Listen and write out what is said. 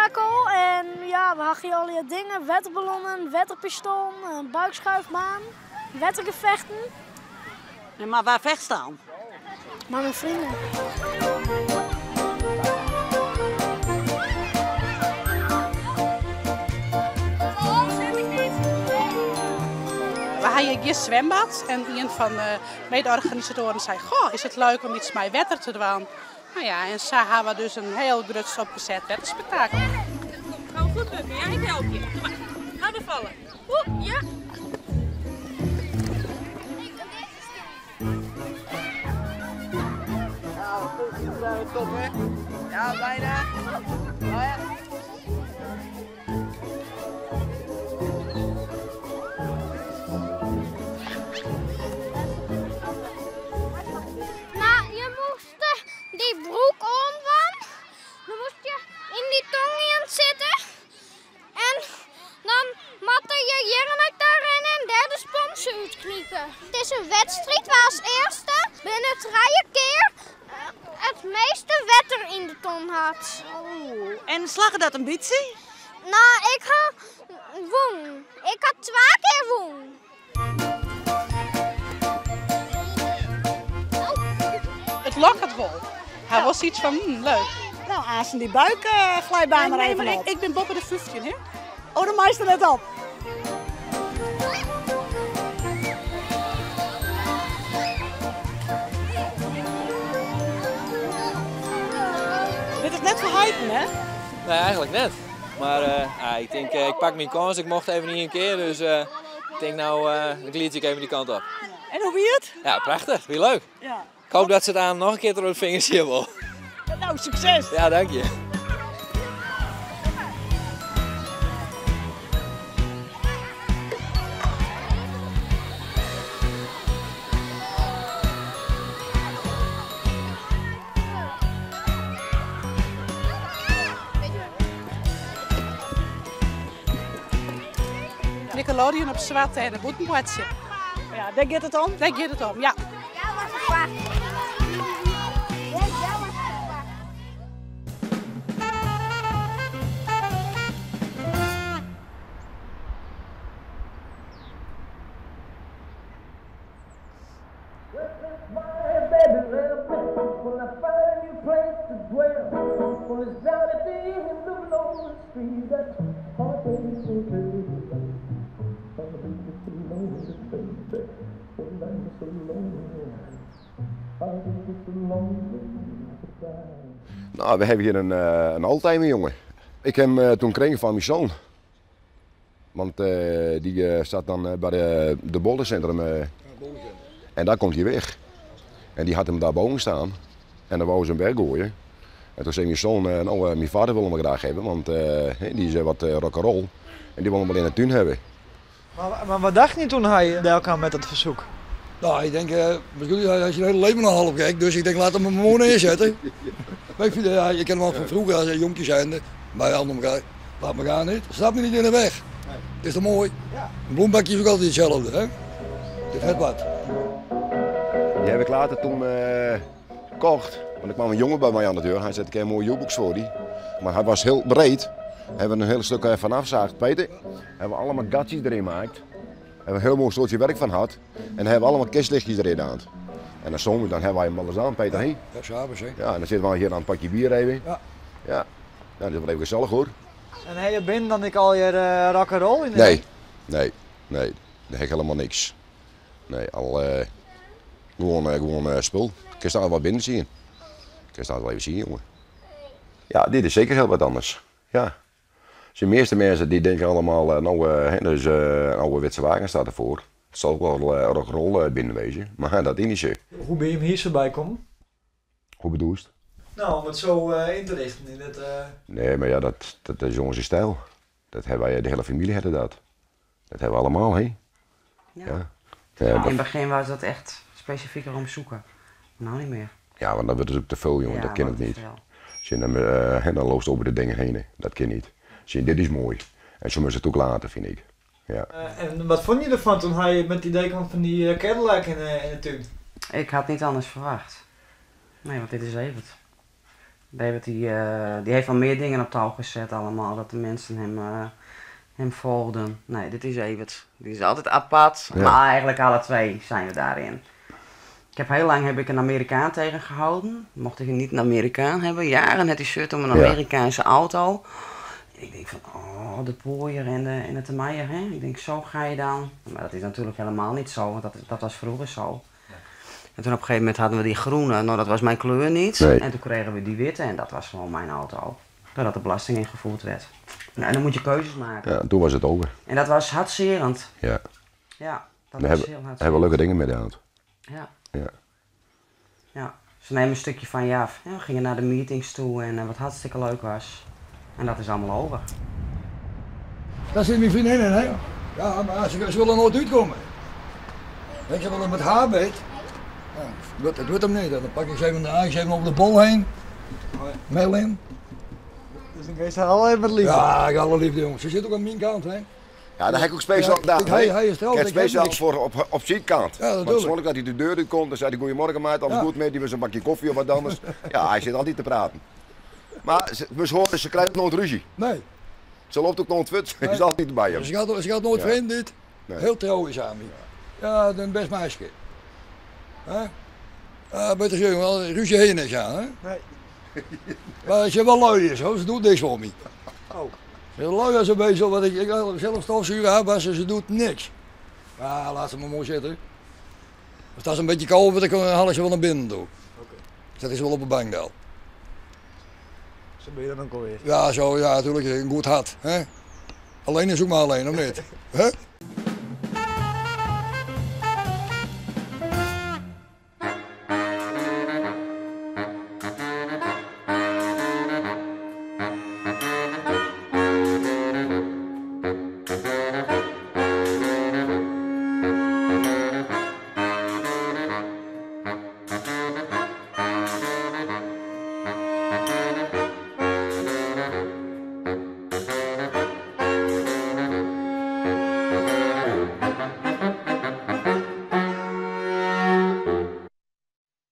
spektakel en ja, we ha hier allegear dingen, wetterballonnen, wetterpistoalen, buikschuifbaan, wettergevechten. Ja, mar wa fechtst dan? Mei myn freonen. We ha hjir gjin swimbad en ien fan de mede-organisatoaren sei, goh, is it leuk om iets mei wetter te dwaan? No ja, en sa ha we dus in hiel grut opgeset wetterspektakel. Gauw goed bukken, ja, ik help je. Doe maar. Harder vallen. Oeh, ja. Nou, top hè? Ja, bijna. Oh, ja. Nou, je moest die broek omdwaan. Dan moest je yn dy tong sitte. En dan moatte je hjir nei ta rinne en dêr de spons útknipe. It is in wedstriid wa as earste binnen trije kear it measte wetter yn de ton hat. Oh, en slagge dat in bytsje? No, ik ha wûn. Ik ha twa kear wûn. It lokket wol. Hy wol sayts fan, leuk. No, aansten dy buikglijbaan mar Nee, even mar op. ik bin boppe de 15, hè? Oh, dan meist der net op. Dit is net foar heiten, hè? Nee, eigenlik net. Mar eh, ik tink, ik pak myn kâns. Ik mocht even ien kear, dus ik tink no, dan gliid ik even dy kant op. En hoe wie it? Ja, prachtich. Wie leuk. Ja. Ik hoop dat se it aanst noch in kear troch de fingers sjen wol. No, sukses! Ja, dank je. Nickelodeon op swart en in bûtenboatsje. Ja, dêr giet it om? Dêr giet it om, ja. Nou, we hebben hier een oldtimer, jongen. Ik heb hem toen gekregen van mijn zoon. Want die zat dan bij de bollencentrum. En daar komt hij weg. En die had hem daar boven staan. En dan wou ze hem weggooien. En toen zei mijn zoon, nou, mijn vader wil hem graag hebben, want die is wat rock'n'roll. En die wil hem wel in de tuin hebben. Maar wat dacht je toen hij daar kwam met dat verzoek? Nou, ik denk, bedoel, hij is zijn hele leven al half gek, dus ik denk, laat hem maar gewoon neerzetten. Maar ik vind, ja, je kent hem al van vroeger, als hij jonkje zijnde, maar ja, elkaar, laat me gaan niet. Stap me niet in de weg. Nee. Het is toch mooi? Ja. Een bloembakje is ook altijd hetzelfde, hè? Het is net wat. Die heb ik later toen gekocht. Want er kwam een jongen bij mij aan de deur. Hij zei, ik heb een mooie jukebox voor die. Maar hij was heel breed. Hebben we een heel stuk van afzaagd, Peter. Hebben we allemaal gatjes erin gemaakt. Hebben we een heel mooi soortje werk van gehad. En dan hebben we allemaal kerstlichtjes erin aan. En dan zongen we, dan hebben wij hem wel eens aan, Peter, hè? Ja, s'avonds, hè. Ja, en dan zitten we hier aan het pakje bier even. Ja. Ja. Nou, dat is wel even gezellig, hoor. En heb je binnen dan ik al je rock'n'roll in de Nee, nee, nee. Dat heb ik helemaal niks. Nee, al gewoon spul. Ik kan daar wat binnen zien. Ik kan daar wel even zien, jongen. Ja, dit is zeker heel wat anders. Ja. De meeste mensen die denken allemaal, nou hè, dus een ouderwetse wagen staat ervoor. Het zal ook wel rock'n'roll binnen wezen, maar dat is niet zo. Hoe ben je hem hier zo bij komen? Hoe bedoel je het? Nou, om het zo in te richten in het. Nee, maar ja, dat is onze stijl. Dat hebben wij, de hele familie hadden dat. Dat hebben we allemaal, hè? Ja. Ja. Ja, dat In het begin was dat echt specifieker om zoeken. Nou niet meer. Ja, want dan wordt het ook te veel, jongen. Ja, dat kan wordt het niet. te veel. Zie je, dan loopt het over de dingen heen, hè. Dat kan niet. Zie je, dit is mooi. En zo moet ze het ook laten, vind ik. Ja. En wat vond je ervan toen hij met het idee kwam van die Cadillac in de tuin? Ik had niet anders verwacht. Nee, want dit is Evert. David die, die heeft al meer dingen op touw gezet allemaal, dat de mensen hem, hem volgden. Nee, dit is Evert. Die is altijd apart, Ja. maar eigenlijk alle twee zijn we daarin. Ik heb heel lang heb ik een Amerikaan tegengehouden. Mocht ik niet een Amerikaan hebben. Jaren had hij shirt om een Amerikaanse auto. Ik denk van, oh, de pooier en de termeier, hè. Ik denk, zo ga je dan. Maar dat is natuurlijk helemaal niet zo, want dat was vroeger zo. En toen op een gegeven moment hadden we die groene, nou dat was mijn kleur niet. Nee. En toen kregen we die witte en dat was gewoon mijn auto. Doordat de belasting ingevoerd werd. Nou, en dan moet je keuzes maken. Ja, toen was het over. En dat was hartzeerend. Ja. Ja, dat Daar was hebben, heel hartzeerend. hebben we leuke dingen mee gehad. Ja. Ja. Ja, ze nemen een stukje van je af. Ja, we gingen naar de meetings toe en wat hartstikke leuk was. En dat is allemaal over. Daar zit mijn vriendin in, hè? Ja, maar ze willen nooit uitkomen. Ik ze willen met haar beet. Ja, het wordt hem niet. Dan pak ik ze even, de ze even over de bol heen. Merlin. Dus dan geeft hij al even met liefde. Ja, ik alle liefde, jongens. Ze zit ook aan mijn kant, hè? Ja, daar heb ik ook speciaal Ja, gedaan. hij is trouwens, Ik heb ik heb speciaal niks. voor op zijn kant. Ja, Want natuurlijk. zonder dat hij de deur uit komt, dan zei hij goedemorgen maat, alles Ja. goed met die was een bakje koffie of wat anders. Ja, hij zit altijd te praten. Maar we horen, ze krijgt nooit ruzie. Nee. Ze loopt ook nooit fut, ze Nee. is altijd bij hem. Ze gaat nooit Ja. vreemd, dit. Nee. Heel trouw is aan mij. Ja, een best meisje. Hè? Ja, beter zeggen, wel ruzie heen is aan, hè? Nee. Maar ze wel lui is, hoor. Ze doet niks voor mij. Oh. Ze is lui als een bezel, want ik zelf stofzuigen haar was en ze doet niks. Maar laat ze maar mooi zitten. Als dat een beetje koud wordt, dan haal ik ze wel naar binnen toe. Dat is wel op de bank dan. Zo ben je dan ook alweer. Ja, zo, ja, natuurlijk, een goed hart. Hè? Alleen is ook maar alleen, of niet? Hè?